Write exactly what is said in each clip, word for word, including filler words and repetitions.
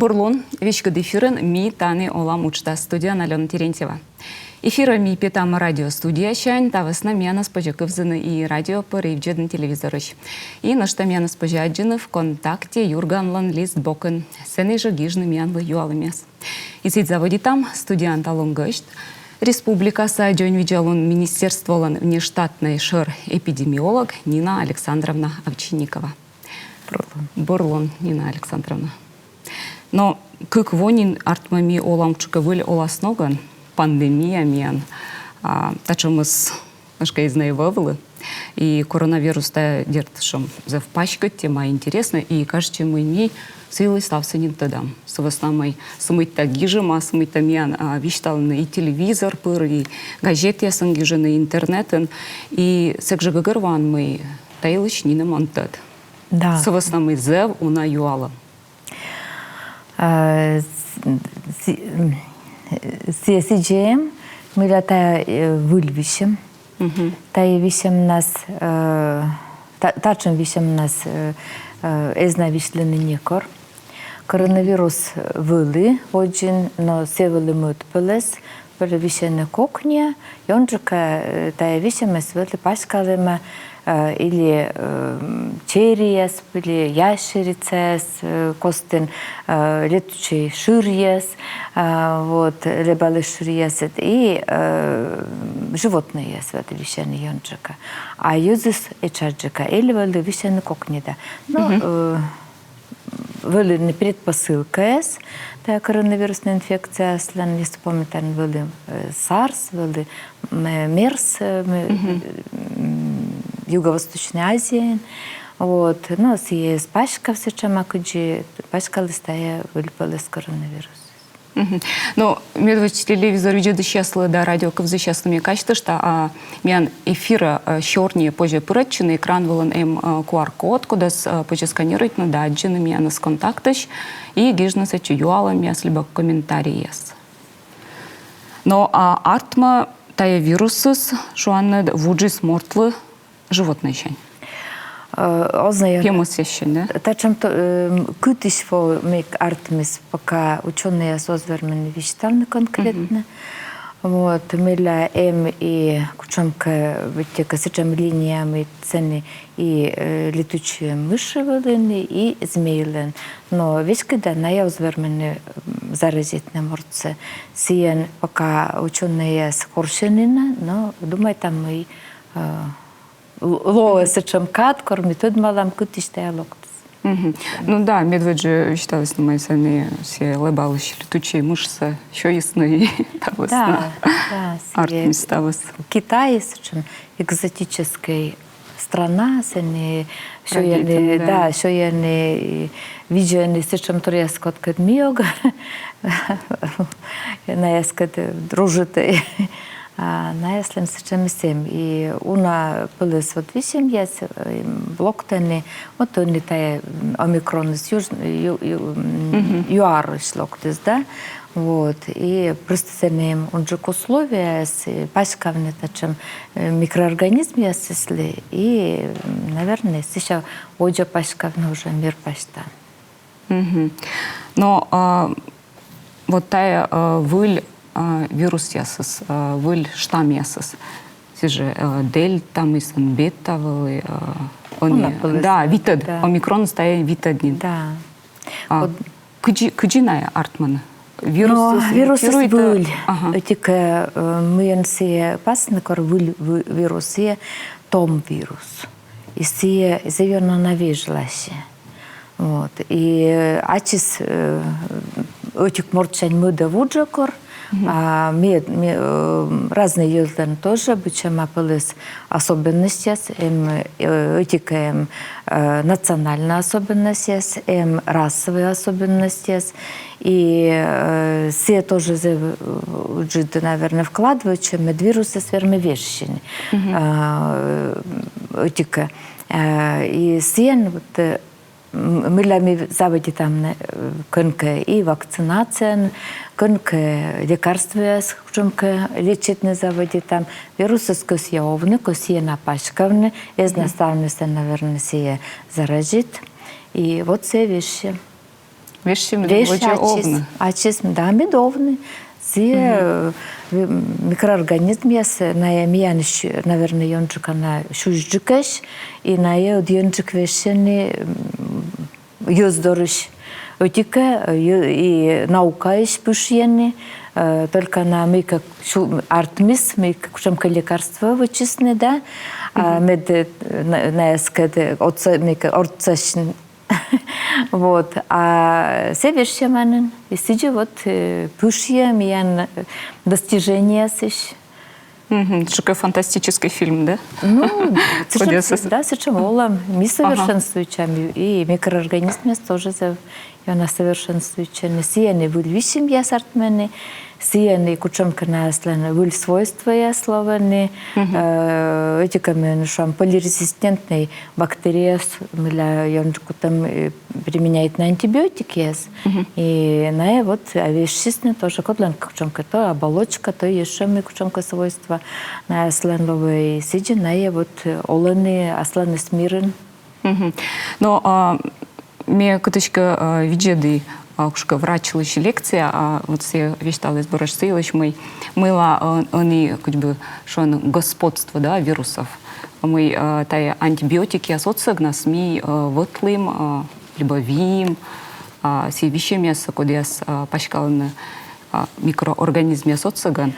Бур лун, веськыд эфирын «Ми тані олам» уджтас, студияын Алёна Терентьева. Эфирӧ ми петам радиостудиясянь, та вӧсна миянӧс позьӧ кывзыны и радио пыр, и видзӧдны телевизорысь. И нӧшта миянӧс позьӧ аддзыны ВКонтакте «Юрганлӧн» лист бокын. Сэні жӧ гижны миянлы юалӧмъяс. И сідз заводитам. Студияын талун гӧсть — республикаса дзоньвидзалун министерстволӧн внештатнӧй шӧр эпидемиолог Нина Александровна Овчинникова. Бур лун. Бур лун, Нина Александровна. Но кык во нин, артмӧ, ми олам тшӧкыда выль оласногӧн, пандемия миян, а, татшӧмыс, ӧшкӧ, эз на вӧвлы. И коронавирус — тайӧ, дерт, сэтшӧм зэв паськыд тема, интереснӧй, и кажитчӧ, мый ми сы йылысь ставсӧ нин тӧдам. Сы вӧсна мый сы мында гижӧма, сы мында миян, а, висьталӧны и телевизор пыр, и газетъясын гижӧны, и интернетын, и сэк жӧ гӧгӧрвоан, мый та йылысь нинӧм он тӧд. Да. Сы вӧсна мый зэв уна юалӧм. А, с-, си-, м, сійӧ сідзи эм, мыйла тайӧ, э, выль висьӧм. Мгм. Тайӧ висьӧмнас, э, та-, татшӧм висьӧмнас, э, э, эз на висьталӧй некор. Коронавирус вӧлі водзын, но сійӧ вӧлі мӧд пӧлӧс, вӧлі висьӧны кокни, ёнджыка, э, тайӧ висьӧмыс вӧлі паськалӧма, э, или, э, черияс, или ящерицаяс, э, костын, э, летучӧй шыръяс, э, вот, лэбалысь шыръяс, и, э, животнӧйяс вӧлі висьӧны ёнджыка. А йӧзыс этшаджыка, или вӧлі висьӧны кокни да. Но, э, вӧлі нин предпосылкаяс тайӧ коронавируснӧй инфекцияыслӧн, если помнитан, вӧлі, э, сарс, вӧлі, м, э, мерс, э, м, э, м, Юго-Восточнӧй Азияын. Вот. Но сійӧ эз паськав сэтшӧма, кыдзи паськаліс тайӧ выль пӧлӧс коронавирус. Мгм. Но медводз телевизор видзӧдысьяслы да радио кывзысьяслы ме казьтышта, а, миян эфирӧ, э, сёрниӧ позьӧ пырӧдчыны, экран вылын эм, э, Q R-код, кодӧс, э, позьӧ сканируйтны да аддзыны миянӧс Контактысь и гижны сэтчӧ юалӧмъяс либӧ комментарийяс. Но, а, артмӧ, тайӧ вирусыс, шуам, вуджис мортлы животнӧйсянь. Э, оз на, я. Пемӧсъяссянь, да? Татшӧм то, э, кытысь во мыйкӧ артмис, пока учёнӧйяс оз вермыны висьталны конкретнӧ. Мгм. Вот, мыйла эм и кутшӧмкӧ, вот, тайӧ кӧ сэтшӧм линия, мый сэні и, э, летучие мыши вылын, и змейлӧн. Но веськыда найӧ оз вермыны, м, заразитны мортсӧ. Сійӧн пока учёнӧйяс корсьӧны на, но думайтам, мый, э, л-, лоӧ сэтшӧм кад, кор ми тӧдмалам, кытысь тайӧ локтіс. Мгм. Ну да, медводз жӧ висьталісны, мый сэні сійӧ лэбалысь летучӧй мышсӧ сёйисны и та вӧсна. Да, да, сійӧ артмис ставыс. Китай сэтшӧм экзотическӧй страна, сэні сёйӧны, да, сёйӧны, видзӧны сэтшӧм торъяскӧд, кодкӧд ми ог наяскӧд дружитӧй. А наяслӧн сэтшӧмыс эм. И уна пӧлӧс вот висьӧмъяс, э, локтӧны, вот ӧні тайӧ, м, омикроныс юж-, ю-, ю-, м, юарысь локтіс, да? Вот. И просто сэні эм унджык условияяс, э, паськавны татшӧм, э, микроорганизмъясыслы, и, м, наверное, сэсся водзӧ паськавны уже мир пасьта. Мгм. Но, а, вот тайӧ, а, выль, а, вирусъясыс, а, выль штаммъясыс. Сійӧ жӧ, а, дельта, мый сэн бета вӧлі, а, ӧні. Уна пӧлӧс. Да, витӧд. Да. Омикроныс тайӧ витӧд нин. Да. А, вот. Кыдзи, кыдзи найӧ артмӧны? Но вирусыс, вирусыс выль. Ага. Ӧти-кӧ, э, мыйӧн сійӧ пасны, кор выль, вы-, вирус, сійӧ том вирус. И сійӧ зэв ёна на вежласьӧ. Вот. И, э, ачыс, э, ӧтик мортсянь мӧдӧ вуджӧ кор, а, ме-, ме-, э, разнӧй йӧзлӧн тоже быдсяма пӧлӧс особенностьяс, эм, э, ӧти-кӧ, эм, э, национальнӧй особенностьяс, эм, расовӧй особенностьяс. И, э, сійӧ тоже зэв, э, ыджыд, наверное, вкладывайтчӧ, мед вирусыс вермӧ вежсьыны. Мгм. Э, ӧти-кӧ. Э, и сійӧн вот, э, М, мыйла ми заводитам на, э, кӧнкӧ и вакцинацияӧн, кӧнкӧ лекарствояс кутшӧмкӧ лечитны заводитам. Вирусыс кӧсйӧ овны, кӧсйӧ на паськавны, эз на ставнысӧ, наверное, сійӧ заразит. И вот сійӧ вежсьӧ. Вешсьӧ медводз овны. Ачыс, да, медовны. Сійӧ, э, микроорганизмъяс, найӧ миянлысь, наверно, ёнджыка на сюзьджыкӧсь, и найӧ ӧд ёнджыка вешйӧны, м, йӧз дорысь. Ӧтикӧ, э, и наукаысь пышйӧны, э, только на мыйкӧ артмис, мыйкӧ кутшӧмкӧ лекарство вӧчисны, да, а мед, э, на-, найӧскӧд, э, отсӧ-, мыйкӧ ортсасьны. Вот. А сійӧ вешйӧма нин. И сідзи вот, э, пышйӧ миян, э, достижениеясысь. Мгм. Сыкӧ фантастический фильм, да? Ну, сэтшӧм, да, сэтшӧм олӧм. Ми совершенствуйтчам, и микроорганизмъяс тоже зэв ёна совершенствуйтчӧны. Сійӧн и выль висьӧмъяс артмӧны, сійӧн и кутшӧмкӧ наяслӧн выль свойствояс лоӧны, э, ӧтикӧн, шуам, полирезистентнӧй бактерияяс, мыйла ёнджыка кутам, э, применяйтны антибиотикъяс. И найӧ вот, а, вешйисны тоже, кодлӧн кутшӧмкӧ то оболочка, то ещӧ мый кутшӧмкӧ свойство наяслӧн лоӧ, и сідзи найӧ вот, э, олӧны асланыс мирын. Мгм. Но, а, ме кытыськӧ, а, видзӧді, а, кутшӧмкӧ врачлысь лекция, а, вот сійӧ висьталіс, бурджыка сылысь, мый, мыйла, а, ӧні, как бы, шуам, господство, да, вирусов. Мый, а, тайӧ антибиотикъяс отсӧгнас ми, а, вӧтлім, а, либӧ виим, а, сійӧ висьӧмъяссӧ, кодъяс, а, паськалӧны, а, микроорганизмъяс отсӧгӧн.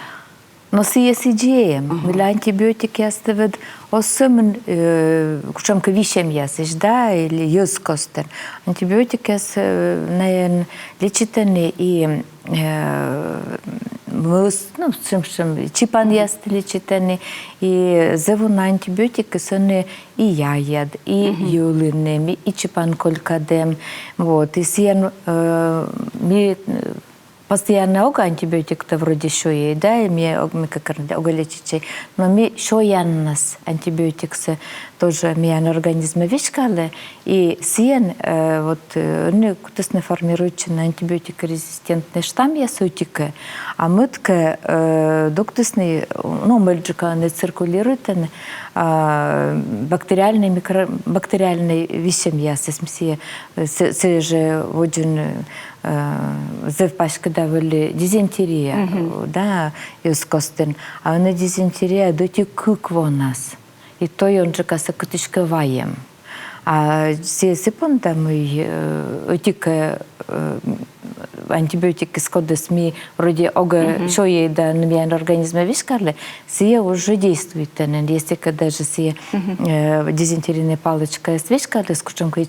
Но сійӧ сідзи эм. Мыйла антибиотикъястӧ ведь оз сӧмын, э, кутшӧмкӧ висьӧмъясысь, да, или йӧз костын. Антибиотикъяс, э, найӧн лечитӧны и, э, мӧс, ну, сэтшӧм, сэтшӧм чипанъястӧ лечитӧны, и зэв уна антибиотикъяс ӧні и яяд, и йӧлын эм, и чипан колькад эм. Вот, и сійӧн, э, ми, э, постоянно огӧ антибиотиктӧ вроде сёйӧй, да, и ми ог-, ми как раз огӧ лечитчӧй. Но ми сёяннас антибиотиксӧ тоже миян организмӧ веськалӧ, и сійӧн, э, вот, э, ӧні кутісны формируйтчыны антибиотикорезистентнӧй штаммъяс ӧтикӧ, а мӧдкӧ, э, дугтісны, ну, мӧдджыка ӧні циркулируйтӧны, а, бактериальнӧй микро-, бактериальнӧй висьӧмъяс, эсмсьӧ, э, сэ-, сійӧ жӧ водзын, э, зэв паськыда вӧлі дизентерия, да, йӧз костын. А ӧні дизентерия ӧд ӧти-кык вонас. И то ёнджыкасӧ кытыськӧ вайӧм. А сійӧ сы понда, мый, э, ӧтикӧ, э, антибиотикыс, кодӧс ми вроде огӧ сёйӧй да, но миян организмӧ веськалӧ, сійӧ уже действуйтӧ нин. Если кӧ даже сійӧ, э, дизентерийнӧй палочкаыс веськаліс кутшӧмкӧ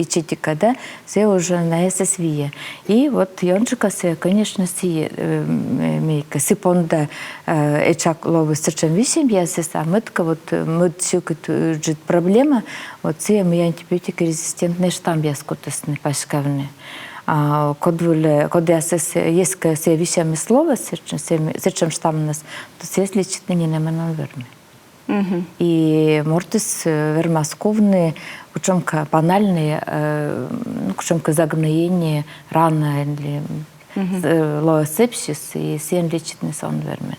ичӧтика, да, сійӧ уже наясӧс виӧ. И вот ёнджыкасӧ, конечно, сійӧ, э, м, мыйкӧ сы понда, э, этшак лоис сэтшӧм висьӧмъясыс, а мӧдкӧ вот, э, мӧд сьӧкыдджык проблема, вот сійӧ, мый антибиотикорезистентнӧй штаммъяс кутісны паськавны. А код вылӧ, кодъясӧс, эськӧ сійӧ висьӧмыс лоӧ, сэтшӧм, сэтшӧм, сэтшӧм штаммнас, то сійӧс лечитны нинӧмӧн он вермы. И мортыс, э, вермас кувны кутшӧмкӧ банальнӧй, э, ну, кутшӧмкӧ загноение, рана или, э, лоӧ сепсис, и сійӧн лечитнысӧ он вермы.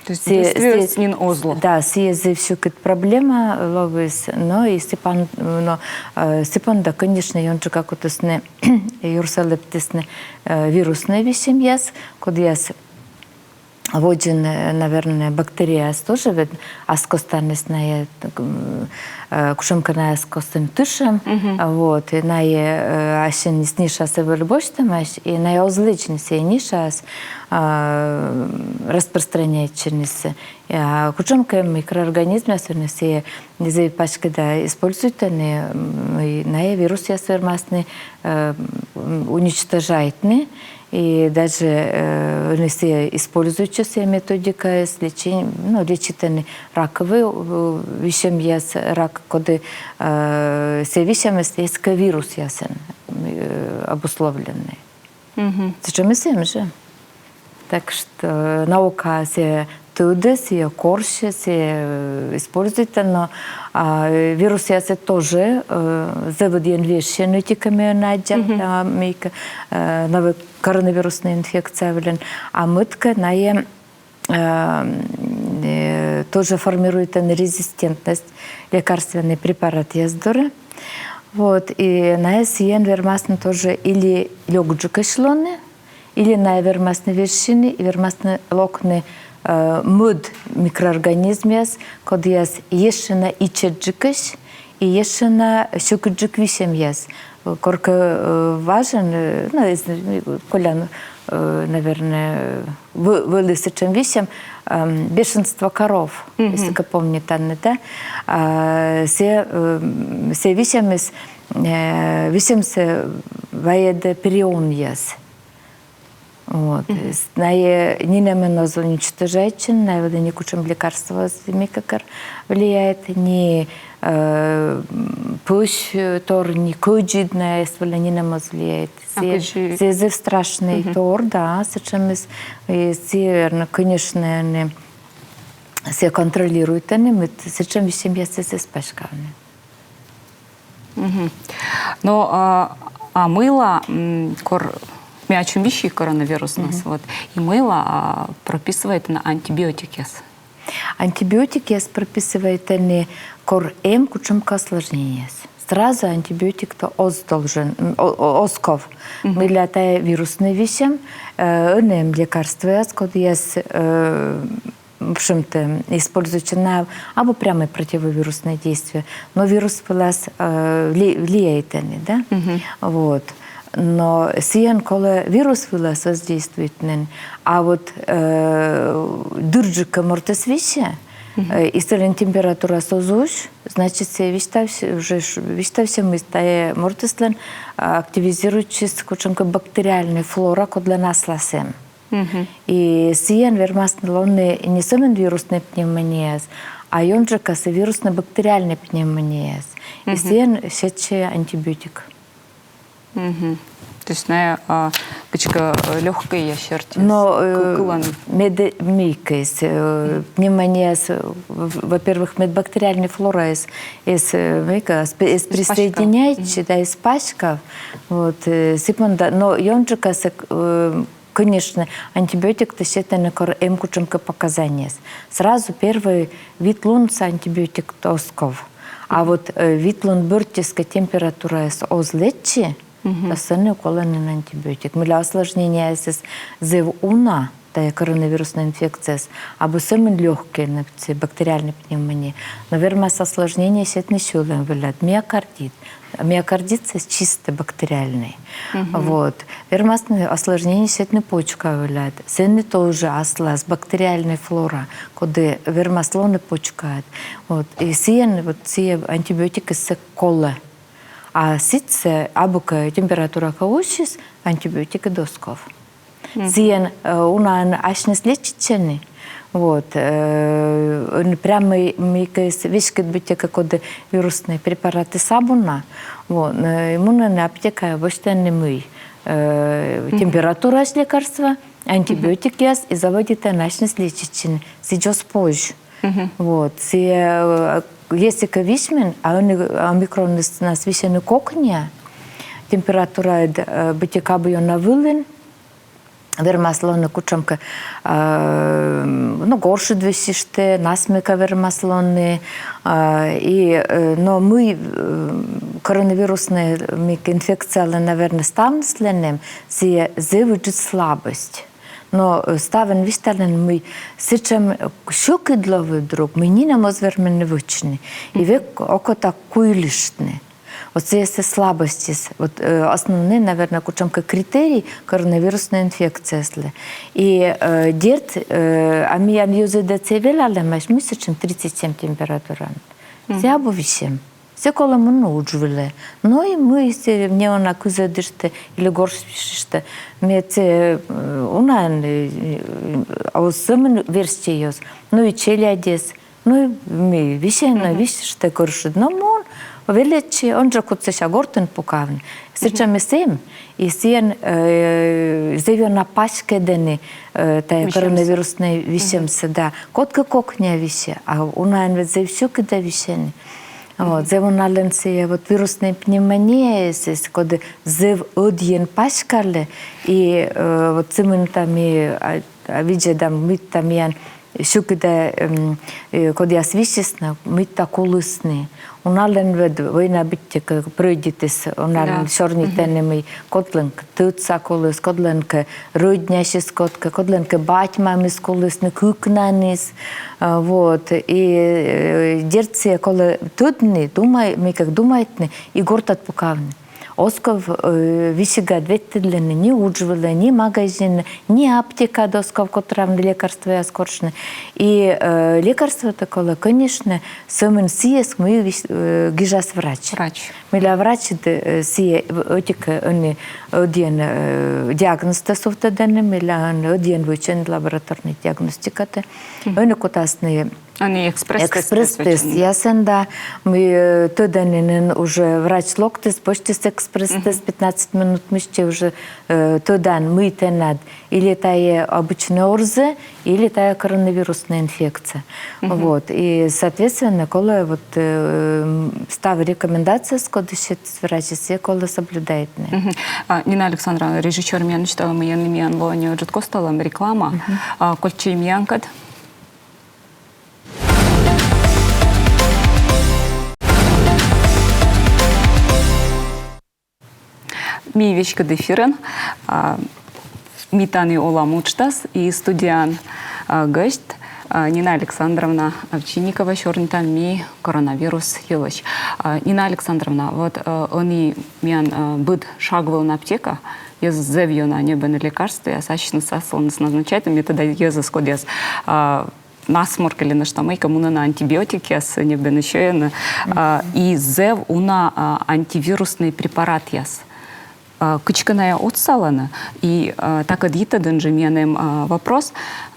То есть сійӧ, действиеыс сійӧ нин оз ло. Да, сійӧ зэв сьӧкыд проблема лоис, но и сы пон-, но, э, сы понда, конечно, ёнджыка кутісны, юрсӧ лэптісны, э, вируснӧй висьӧмъяс, кодъяс водзын, э, наверное, бактерияяс тоже ведь ас костаныс найӧ, м, э, кутшӧмкӧ найӧ ас костын тышӧм, а вот, и найӧ, э, ассьыныс нишасӧ вӧлі босьтӧмаӧсь, и найӧ оз лэдзны сійӧ нишаас, а, распространяйтчынысӧ. А кутшӧмкӧ микроорганизмъяс ӧні сійӧ зэв паськыда используйтӧны, м, и найӧ вирусъяс вермасны, э, м, уничтожайтны, и даже, э, ӧні сійӧ используйтчӧ сійӧ методикаыс лечень-, ну, лечитӧны раковӧй, э, висьӧмъяс, рак, коді, э, сійӧ висьӧмыс эськӧ вирусъясӧн, э, обусловленнӧй. Сэтшӧмыс эм жӧ. Так что наука сійӧ тӧдӧ, сійӧ корсьӧ, сійӧ, э, используйтӧ, но, а, вирусъясыс тоже, э, зэв ӧдйӧн вежсьӧны, ӧтикӧ ме ӧні аддза, а, мыйкӧ, э, новӧй коронавирусная инфекция вылын. А мӧдкӧ найӧ, э, э, тоже формируйтӧны резистентность лекарственнӧй препаратъяс дорӧ. Вот, и найӧ сійӧн вермасны тоже или лёкджыкӧсь лоны, или найӧ вермасны вежсьыны, и вермасны локны э, мӧд микроорганизмъяс, кодъяс ещӧ на ичӧтджыкӧсь и ещӧ на сьӧкыдджык висьӧмъяс. Коркӧ э, важӧн, э, ну, эз, э, колян, э, наверное, вӧ-, вӧлі сэтшӧм висьӧм, эм, бешенство коров, если кӧ помнитанныд, да? А, сійӧ, эм, сійӧ висьӧмыс, э, висьӧмсӧ вайӧдӧ прионъяс. Вот. Найӧ нинӧмӧн оз уничтожайтчыны, найӧ вӧлі некутшӧм лекарство оз мыйкӧ кӧр влияет, ни э, пӧсь, э, тор, ни кӧдзыд найӧс вӧлі нинӧм оз влияет. Сійӧ зэв страшнӧй тор, да, сэтшӧмыс. И сійӧ, ну, конечно, ӧні сійӧ контролируйтӧны, мед сэтшӧм висьӧмъяссӧ эз паськавны. Но а, а мыйла, м, кор ми ачым висьӧ коронавируснас, вот, и мыйла а, прописывайтӧны антибиотикъяс? Антибиотикъяс прописывайтӧны, кор эм кутшӧмкӧ осложнениеяс. Сразу антибиотиктӧ оз должен, м, о- о- оз ков. Мыйла тайӧ вируснӧй висьӧм, э, ӧні эм лекарствояс, кодъяс э, в общем-то, используйтчӧны абу прямӧй противовируснӧй действие, но вирус вылас э, вли- влияйтӧны, да? Вот. Но сійӧн колӧ вирус вылас воздействуйтны, а вот э, дырджык кӧ мортыс висьӧ, э, и сылӧн температураыс оз усь, значит, сійӧ висьтав- уже ш- висьтавсьӧ, мый тайӧ мортыслӧн активизируйтчис кутшӧмкӧ бактериальнӧй флора, кодлӧн аслас эм. И сійӧн вермасны лоны не сӧмын вируснӧй пневмонияяс, а ёнджыкасӧ вируснӧй бактериальнӧй пневмонияяс. И сійӧн сетчӧ антибиотик. То есть найӧ а, кыдзкӧ лёгкӧйяс серти. Но э, медӧ мыйкӧ эз, э, пневмонияяс, э, в- во-первых, мед бактериальнӧй флораыс эз, э, мыйкӧ, эз п- эз присоединяйтчы, да, эз паськав. Вот, э, сы понда, но ёнджыкасӧ э, конечно, антибиотиктӧ сетӧны, кор эм кутшӧмкӧ показаниеяс. Сразу первой вит лунсӧ антибиотиктӧ оз ков. А вот э, вит лун бӧртис кӧ температураыс оз лэччы, то сэні колӧ нин антибиотик. Мыйла осложнениеясыс зэв уна, тайӧ коронавируснӧй инфекцияыс, абу сӧмын лёгкӧй, но сійӧ бактериальнӧй пневмония. Но вермас осложнение сетны сьӧлӧм вылад, миокардит. Миокардитыс чисто бактериальнӧй. Вот. Вермасны осложнение сетны почка вылад. Сэні тоже аслас бактериальнӧй флора, коді вермас лоны почкаад. Вот. И сійӧн, вот сійӧ антибиотикыс колӧ. А сэтчӧ абу кӧ температура кӧ усис, антибиотикыд оз ков. Сійӧн э, унаӧн асьныс лечитчӧны. Вот. Э, ӧні прямӧй мыйкӧ эз веськыд быттьӧкӧ, коді вируснӧй препаратыс абу на. Вот. Э, мунӧны аптекаӧ, босьтӧны мый э, температураысь лекарство, антибиотикъяс, и заводитӧны асьныс лечитчыны. Сідз оз позь. Вот. Сійӧ, э, если кӧ висьмин, а ӧні омикроннас висьӧны кокниа, температураыд э, быттьӧкӧ абу ёна вылын, вермас лоны кутшӧмкӧ, э, ну, горшыд весьыштӧ, насмӧка вермас лоны, э, и, э, но мый э, коронавируснӧй мыйкӧ инфекциялӧн, наверно, ставныслӧн эм, сійӧ зэв ыджыд слабость. Но э, ставӧн висьталӧны, мый сэтшӧм сьӧкыд лоӧ вдруг, мый нинӧм оз вермыны вӧчны. И век окота куйлыштны. Вот сійӧ слабостьыс. Вот э, основнӧй, наверно, кутшӧмкӧ критерий коронавируснӧй инфекцияыслы. И э, дерт, э, а миян йӧзыд ӧд сійӧ велалӧмаӧсь, мый сэтшӧм тридцать семь температураын. Сійӧ абу висьӧм. Сійӧ колӧ мунны удж вылӧ. Но и мый сійӧ неуна кызӧдыштӧ или горш весьыштӧ. Мед сійӧ э, унаӧн э, э, оз сӧмын верстьӧ йӧз. Но и челядьыс. Но и мый висьӧ, но висьыштӧ горшыд. Но мун, велӧдчи, он жӧ кутсыся гортын пукавны. Сэтшӧмыс эм, и сійӧн э, зэв ёна паськӧдӧны э, тайӧ коронавируснӧй висьӧмсӧ, да. Кодкӧ кокниа висьӧ, а унаӧн ведь зэв сьӧкыда висьӧны. Вот, зэв уналӧн сійӧ вот вируснӧй пневмония, сійӧ, коді зэв ӧдйӧн паськалӧ, и э, вот сымында ми а, а, видзӧдам, мыйта миян Сьӧкыда, эм, э, кодъяс висисны, мыйта кулісны. Уналӧн ӧд война быттьӧкӧ прӧйдитіс, уналӧн сёрнитӧны, мый кодлӧнкӧ тӧдса куліс, кодлӧнкӧ рӧдняысь кодкӧ, кодлӧнкӧ бать-мамыс кулісны, кыкнаныс. А, вот. И, э, дерт, сійӧ колӧ тӧдны, думай-, мыйкӧ думайтны и гортад пукавны. Оз ков, э, весигад ветлӧдлыны ни удж вылӧ, ни магазинӧ, ни аптекад оз ков котравны лекарствояс корсьны. И, э, лекарствотӧ колӧ, конечно, сӧмын сійӧс, мый вис-, э, гижас врач. Врач. Мыйла врачыд, э, сійӧ в-, ӧтик, э, ӧні ӧдйӧн, э, диагнозтӧ сувтӧдӧны, мыйла ӧні ӧдйӧн вӧчӧны лабораторнӧй диагностикатӧ. Ӧні кутасны Ӧні экспресс-тест экспресс-тестъясӧн, да. Мый, э, тӧдӧны нин, уже врач локтіс, босьтіс экспресс-тест, пятнадцать минут мысти уже, э, тӧдан, мый тэнад. Или тайӧ обычнӧй ОРЗ, или тайӧ коронавируснӧй инфекция. Вот. И, соответственно, колӧ вот, э, м, став рекомендацияс, кодӧс сетіс врач, сійӧс колӧ соблюдайтны. А, Нина Александровна, режиссёр миян висьталӧ, мый ӧні миян лоӧ неыджыд кост олӧм, реклама. А, кольччӧй миянкӧд. Ми веськыд эфирын, а, «Ми тані олам» уджтас, и студияын, а, гӧсьт, а, Нина Александровна Овчинникова, сёрнитам ми коронавирус йылысь. А, Нина Александровна, вот, а, ӧні миян, а, быд шаг вылын аптека, йӧзыс зэв ёна ньӧбӧны лекарствояс, ассьыныс аслыныс назначайтӧны, ме тӧда йӧзыс, кодъяс, а, насморк или нӧшта мыйкӧ, мунӧны антибиотикъяс ньӧбӧны, сёйӧны. А, и зэв уна, а, антивируснӧй препаратъяс. А, кыдзкӧ найӧ отсалӧны. И, а, такӧд йитӧдын жӧ миян эм, а, вопрос,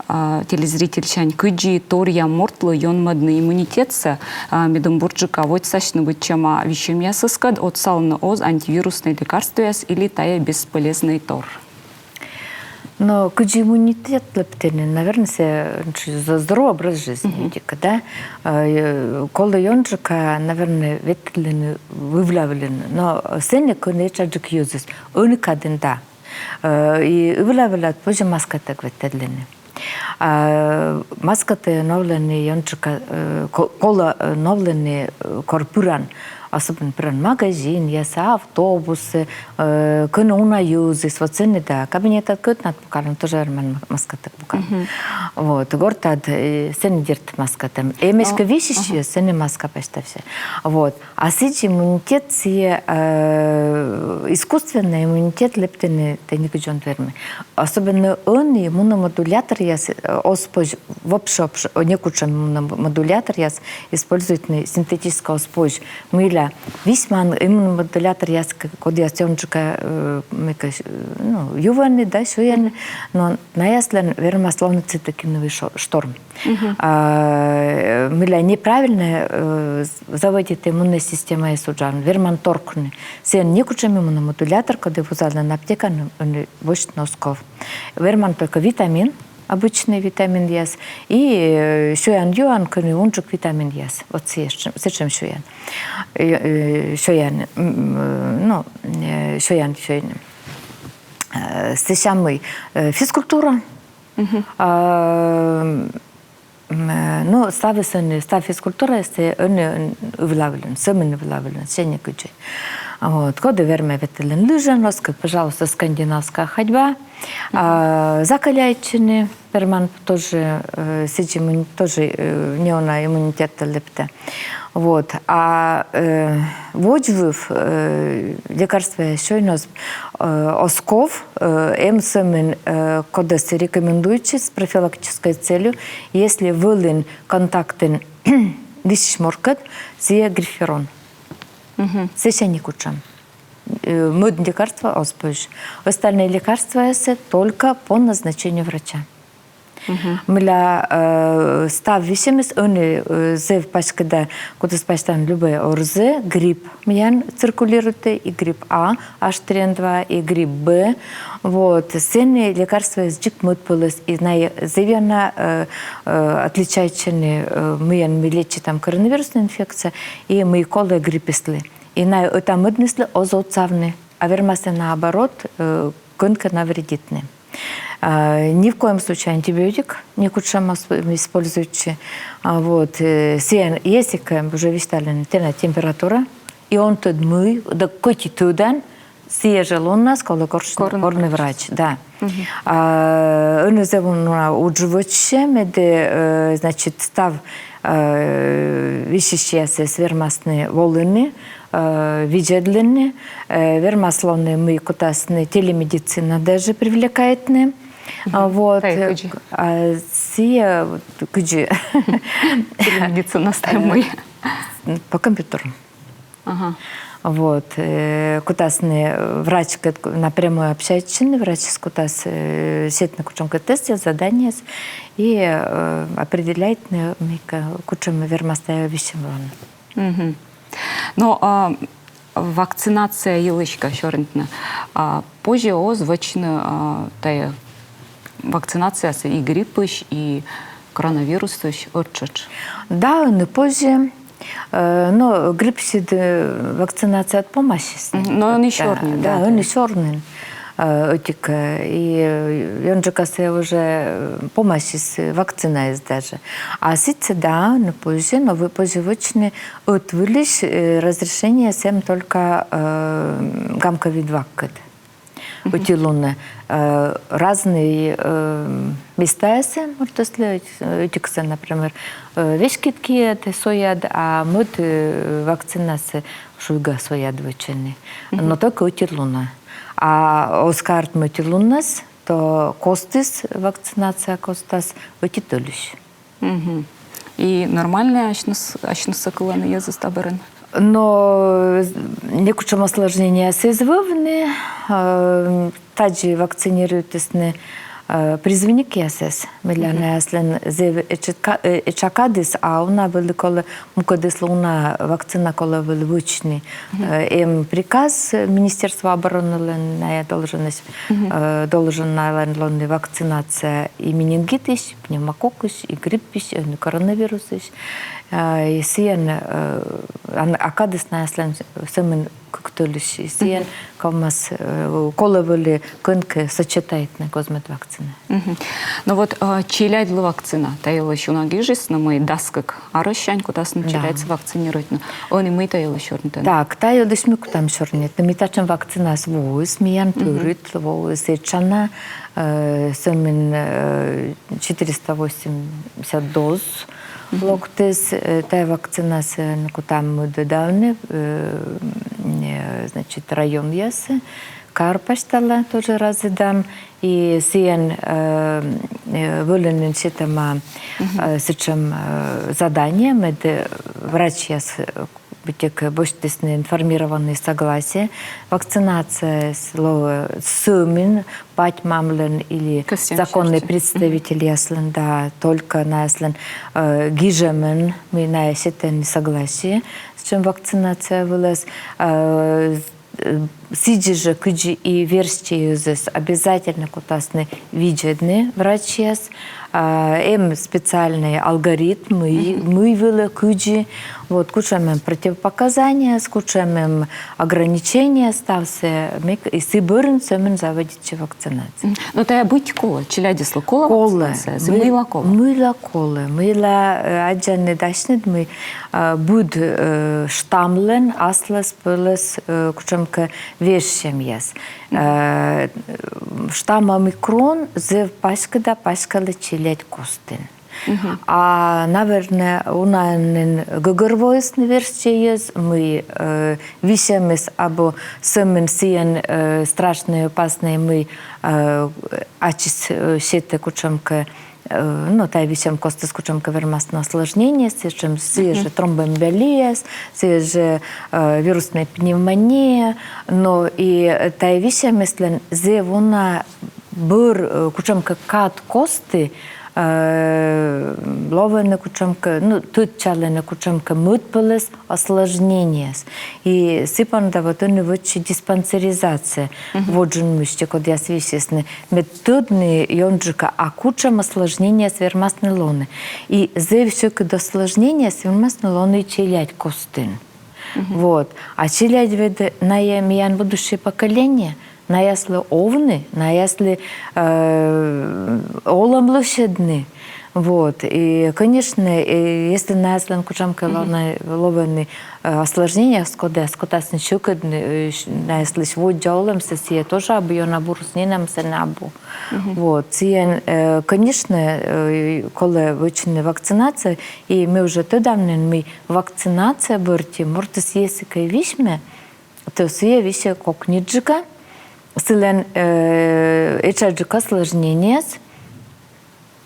а, телезрительсянь: кыдзи торъя мортлы ёнмӧдны иммунитетсӧ, а, медым бурджыка водзсасьны быдсяма висьӧмъясыскӧд, отсалӧны оз антивируснӧй лекарствояс или тайӧ бесполезнӧй тор? Но кыдзи иммунитет лэптыны, наверно, сійӧ, м, з-, здоровый образ жизни, видимо, да? Э, колӧ ёнджыка, наверно, ветлыны ывла вылын. Но сэні, кӧні этшаджык йӧзыс, ӧні кадын да. Э, и ывла вылад позьӧ маскатӧг ветлыны. А, маскатӧ новлӧны ёнджыка, э, ко-, колӧ, э, новлыны, э, кор пыран. Особенно пыран магазинъясӧ, автобусӧ, э, кӧні уна йӧзыс, вот сэні да. Кабинетад кӧть над пукалан, тоже верман ма-, маскатӧг пукалны. Вот, гортад, э, сэні дерт маскатӧ. Эм эськӧ висьысь йӧз, сэні маска пасьтавсьӧ. Вот. А сідзи иммунитет сійӧ, э, искусственнӧй иммунитет лэптыны тэ нигыдз он вермы. Особенно ӧні иммуномодуляторъяс, э, оз позь, вообще, вообще, э, некутшӧм иммуномодуляторъяс используйтны синтетическӧй оз позь. Мыйла? Висьман иммуномодуляторъяс, к-, кодъяс ёнджыка, э, мыйкӧ, э, ну, юӧны да сёйӧны, но наяслӧн вермас лоны цитокиновый шо-, шторм. А, э, мыйла? Неправильно, э, з-, заводитӧ иммуннӧй системаыс уджавны, верман торкны. Сійӧн некутшӧм иммуномодулятор, коді вузалӧны аптекаын, ӧні босьтны оз ков. Верман только витамин, обычнӧй витаминъяс, и, э, сёян-юан, кӧні унджык витаминъяс. Вот сэтшӧм, сэтшӧм сёян. Э, э, сёян, м, э, ну, э, сёян сёйны. Э, сэсся мый, э, физкультура. А, м, э, ну, ставыс ӧні, став физкультура, сійӧ ӧні ывла вылын, сӧмын ывла вылын, сійӧ некыдзи. Вот, коді вермӧ ветлыны лыжиӧн, оз ков, пожалуйста, скандинавская ходьба. А, закаляйтчыны верман тоже, э, сідзи иммуни-, тоже, э, неуна иммунитеттӧ лэптӧ. Вот. А, э, водзвыв, э, лекарствояс сёйны оз, э, оз ков, э, эм сӧмын, э, кодӧс рекомендуйтчис с профилактической целью, если вӧлін контактын висьысь моркӧд, сійӧ гриферон. Сэсся некутшӧм. Э, мӧд лекарство оз позь. Остальные лекарствояссӧ только по назначению врача. Мыйла, э, став висьӧмыс ӧні, э, зэв паськыда, кутас пасьтавны любӧй ОРЗ, грипп миян циркулируйтӧ, и грипп А, H три N два, и грипп Б. Вот. Сэні лекарствоыс дзик мӧд пӧлӧс, и найӧ зэв ёна, э, э, отличайтчӧны, э, мыйӧн ми лечитам коронавирусная инфекция, и мый колӧ гриппыслы. И найӧ ӧта-мӧдныслы оз отсавны, а вермасны, наоборот, э, кӧнкӧ навредитны. А, ни в коем случае антибиотик ни кутшӧм ас-, используйтчы. А, вот, э, сійӧн, если кӧ уже висьталӧны, тэнад температура, и он тӧд мый, да кӧть и тӧдан, сійӧ жӧ луннас колӧ корсьны, корны врач, да. А, ӧні зэв уна удж вӧчсьӧ, медым, э, значит, став, э, висьысьясӧс вермасны волыны, э, видзӧдлыны, э, вермас лоны, мый кутасны телемедицина даже привлекайтны. А, вот. Тайӧ кыдзи? А, сійӧ вот кыдзи? Телемедицина став мый? По компьютеру. Ага. Вот, э, кутасны, э, врач кӧ-, напрямую общайтчыны, врач кутас, э, сетны кутшӧмкӧ тестъяс, заданиеяс, и, э, определяйтны, мый кӧ-, кутшӧм вермас тайӧ висьӧм лоны. Но, а, вакцинация йылысь кӧ сёрнитны, а, позьӧ оз вӧчны, а, тайӧ вакцинациясӧ и гриппысь, и коронавирусысь ӧттшӧтш? Да, ӧні позьӧ. Э, но гриппсьыд, э, вакцинацияыд помасис. Но ӧні сёрниын, да, да, ӧні сёрниын. Э, ӧтик, э, и, э, ёнджыкасӧ уже, э, помасис, э, вакцинаыс даже. А сэтчӧ, да, ӧні позьӧ, но позьӧ вӧчны ӧтвылысь, э, разрешение сэтшӧм только, э, гам-ковид-ваккӧд. Ӧти лунӧ, э, разный, э, местаясӧ мортыслы, ӧтиксӧ, например, э, веськыд киыд сояд, а мӧд, э, вакцинасӧ шуйга сояд вӧчӧны. Но только ӧти лунӧ. А оз кӧ артмы ӧти луннас, то костыс, вакцинация костас ӧти тӧлысь. И нормальнӧ асьныс-, асьнысӧ кылӧны йӧзыс та бӧрын? Но, э, некутшӧм осложнениеяс эз вӧвны, э, тадзи вакцинируйтісны, э, призывникъясӧс, мыйла наяслӧн зэв этша ка-, э, этша кадыс, а уна вӧлі колӧ, мукӧдыслы уна вакцина колӧ вӧлі вӧчны. Э, эм приказ, э, Министерство оборонылӧн, ная должность, э, должен налӧн лоны вакцинация и менингитысь, пневмококкысь, и гриппысь, и коронавирусысь. А, и сійӧн, э, ан-, а кадыс наяслӧн сӧмын кык тӧлысь, и сійӧн ковмас, э, колӧ вӧлі кӧнкӧ сочетайтны гоз-мӧд вакцина. Но вот, э, челядьлы вакцина, та йылысь уна гижисны, мый дас кык арӧссянь кутасны челядьсӧ вакцинируйтны. Ӧні мый та йылысь сёрнитӧны? Так, та йылысь ми кутам сёрнитны. Ми татшӧм вакцинаыс воис, миян тӧрыт воис этша на, э, сӧмын, э, четыреста восемьдесят доз локтіс, э, тайӧ вакцинасӧ, э, кутам мӧдӧдавны, э, э, значит, районъясӧ, кар пасьтала тоже разӧдам, и сійӧн, э, э, вӧлі нин сетӧма, э, сэтшӧм, э, задание, мед, э, врачьяс, э, быттьӧкӧ босьтісны информированный согласие, вакцинацияыс лоӧ сӧмын бать-мамлӧн или законный представительяслӧн, да, только наяслӧн, э, гижӧмӧн, мый ная сетӧны согласие сэтшӧм вакцинация вылас, э, э, сідзи жӧ, кыдзи и верстьӧ йӧзӧс, обязательно кутасны видзӧдны врачьяс. А, эм специальный алгоритм, мый, мый вылӧ, кыдзи, вот, кутшӧм эм противопоказаниеяс, кутшӧм эм ограничениеяс, ставсӧ, мый к-, и сы бӧрын сӧмын заводитчӧ вакцинация. Но тайӧ быть колӧ, челядьыслы колӧ вакцинация? Колӧ. Мыйла колӧ? Мыйла колӧ. Мыйла, э, аддзанныд асьныд, мый, э, быд, э, штаммлӧн аслас пӧлӧс, э, кутшӧмкӧ вежсьӧмъяс. Э, штамм омикрон зэв паськыда паськалӧ челядь костын. А, наверно, унаӧн нин гӧгӧрвоисны верстьӧ йӧз, мый, э, висьӧмыс абу сӧмын сійӧн, э, страшнӧй, опаснӧй, мый, э, ачыс, э, сетӧ кутшӧмкӧ, э, ну, тайӧ висьӧм костыс кутшӧмкӧ вермасны осложнениеяс, сэтшӧм сійӧ жӧ тромбоэмболияяс, сійӧ жӧ, э, вируснӧй пневмония, но и тайӧ висьӧмыслӧн зэв уна бӧр, э, кутшӧмкӧ кад кості, э, лоӧны кутшӧмкӧ, ну, тӧдчалӧны кутшӧмкӧ мӧдпӧлӧс осложнениеяс. И сы понда вот ӧні вӧчсьӧ диспансеризация. Водзын мысти, кодъяс висисны. Мед тӧдны ёнджыка, а кутшӧм осложнениеяс вермасны лоны. И зэв сьӧкыд осложнениеяс вермасны лоны челядь костын. Вот. А челядь ведь ная миян будущее поколение. Наяслы овны, наяслы э, олӧм лӧсьӧдны. Вот. И, конечно, э, если наяслӧн кутшӧмкӧ лоӧны, лоӧны э, осложненияяс, кодъяс кутасны сьӧкыдны э, наяслысь воддза олӧмсӧ, сійӧ тоже абу ёна бурыс, нинӧмсӧ на абу. Вот. Сійӧн, э, конечно, э, колӧ вӧчны вакцинация, и ми уже тӧдам нин, мый вакцинация бӧрти мортыс если кӧ висьмӧ, то сійӧ висьӧ кокниджыка, сылӧн э, этшаджык осложненияяс,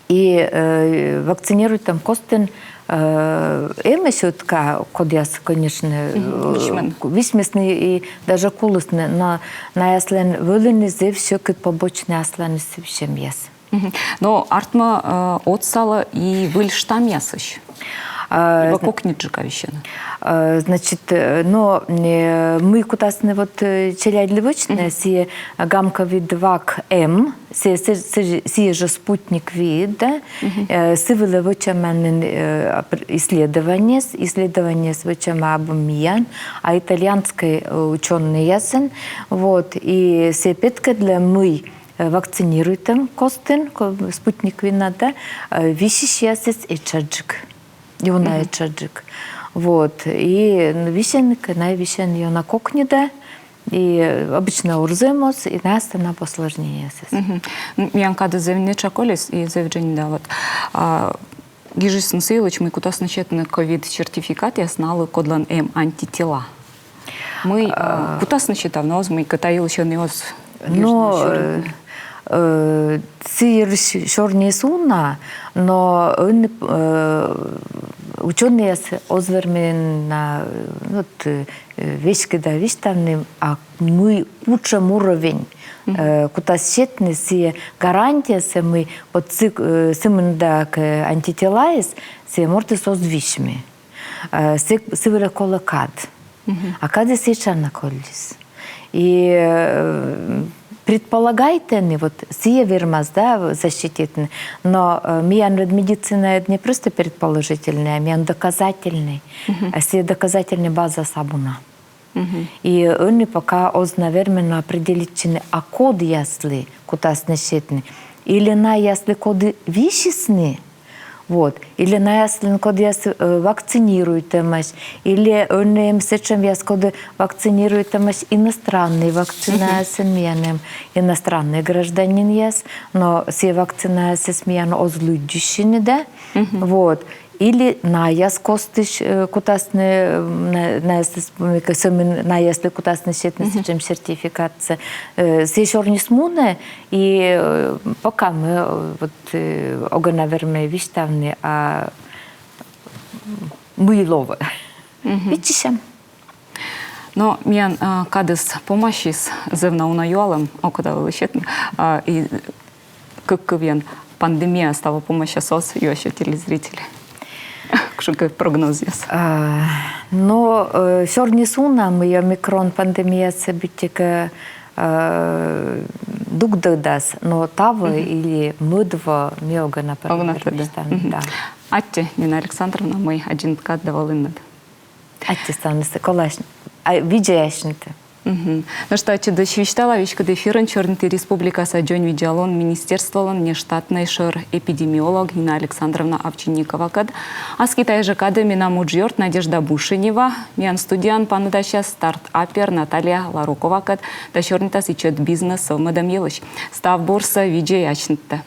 и э, вакцинируйтӧм костын э, эмӧсь ӧтка, кодъяс, конечно, э, висьмӧны и даже кулісны, но наяслӧн вӧліны зэв сьӧкыд побочнӧй асланыс сэтшӧмъяс. Но артмӧ, э, отсалӧ и выль штаммъясысь. Либӧ кокниджыка висьӧны. Э, значит, э, но э, мый кутасны вот э, челядьлы вӧчны, сійӧ гам-ковид-два К М, сійӧ, сійӧ, сійӧ же Спутник Ви, да? Э, сы вылӧ вӧчӧма нин э, исследованиеяс, исследованиеяс вӧчӧма абу миян, а итальянскӧй э, учёнӧйясӧн. Вот, и сійӧ петкӧдлӧ, мый э, вакцинируйтӧм костын, ко-, Спутник Винад, да, э, висьысьясыс этшаджык. Ёна этшаджык. Вот. И висьӧны кӧ, найӧ висьӧны ёна кокнида. И э, обычно орзӧмыс, и найӧс на посложнее. Миян кадыс зэв нин этша колис, и зэв дженьыда вот. А, гижисны сы йылысь, мый кутасны сетны ковид-сертификатъяс налы, кодлӧн эм антитела. Мый э, кутасны сетавны, оз мыйкӧ та йылысь ӧні оз гижны, сёрнитны? Но э, сы йылысь сёрниыс уна, но ӧні э, учёнӧйяс оз вермы на, вот, э, веськыда висьтавны, а мый, кутшӧм уровень э, кутас сетны сійӧ гарантиясӧ, мый вот сы, э, сымында кӧ антителаыс, сійӧ мортыс оз висьмы. Э, сы, сы вылӧ колӧ кад. А кадыс этша на колис. И э, предполагайтӧны, вот сійӧ вермас, да, защититны. Но э, миян ведь медицина ведь не просто предположительнӧй, а миян доказательнӧй. А сійӧ доказательнӧй базаыс абу на. И ӧні пока оз на вермӧй на определитчыны, а кодъяслы кутасны сетны. Или наяслы, коді висисны, вот, или наяслы, кодъяс э, вакцинируйтӧмаӧсь, или ӧні эм сэтшӧмъяс, коді вакцинируйтӧмаӧсь иностраннӧй вакцинаясӧн, миян эм иностраннӧй гражданинъяс, но сійӧ вакцинаясӧс миян оз лыддьысьны, да? Вот. Или наяс костысь э, кутасны, э, на-, наяс, э, сӧмын наяслы кутасны сетны сэтшӧм сертификатсӧ. Э, сійӧ сёрниыс мунӧ, и э, пока ми э, вот э, огӧ на вермӧй висьтавны, а мый лоӧ. Виччысям. Но миян а, кадыс помасис, зэв на уна юалӧм, окота вылӧ сетны. А, и кык кывйӧн пандемия, ставӧ помасяс оз, юасьӧ телезритель. Кутшӧмкӧ прогнозъяс? А, но э, сёрниыс уна, мый омикрон пандемияыс быттьӧкӧ э, дугдӧдас, но таво или мӧд во ми огӧ на пӧрмӧй вермы висьтавны. Да. Аттьӧ, Нина Александровна, мый аддзинныд кад да волінныд. Аттьӧ ставныд, колӧ ась-, а, видзӧй асьнытӧ. Нӧшта ӧтчыд висьтала: веськыд эфирын сёрниті республикаса дзоньвидзалун министерстволӧн нештатнӧй шӧр эпидемиолог Нина Александровна Овчинниковакӧд. Аски тайӧ жӧ кадӧ менам уджъёрт Надежда Бушенева миян студияын паныдасяс стартапер Наталья Ларуковакӧд да сёрнитас ичӧт бизнес сӧвмӧдӧм йылысь. Став бурсӧ, видзӧй асьнытӧ.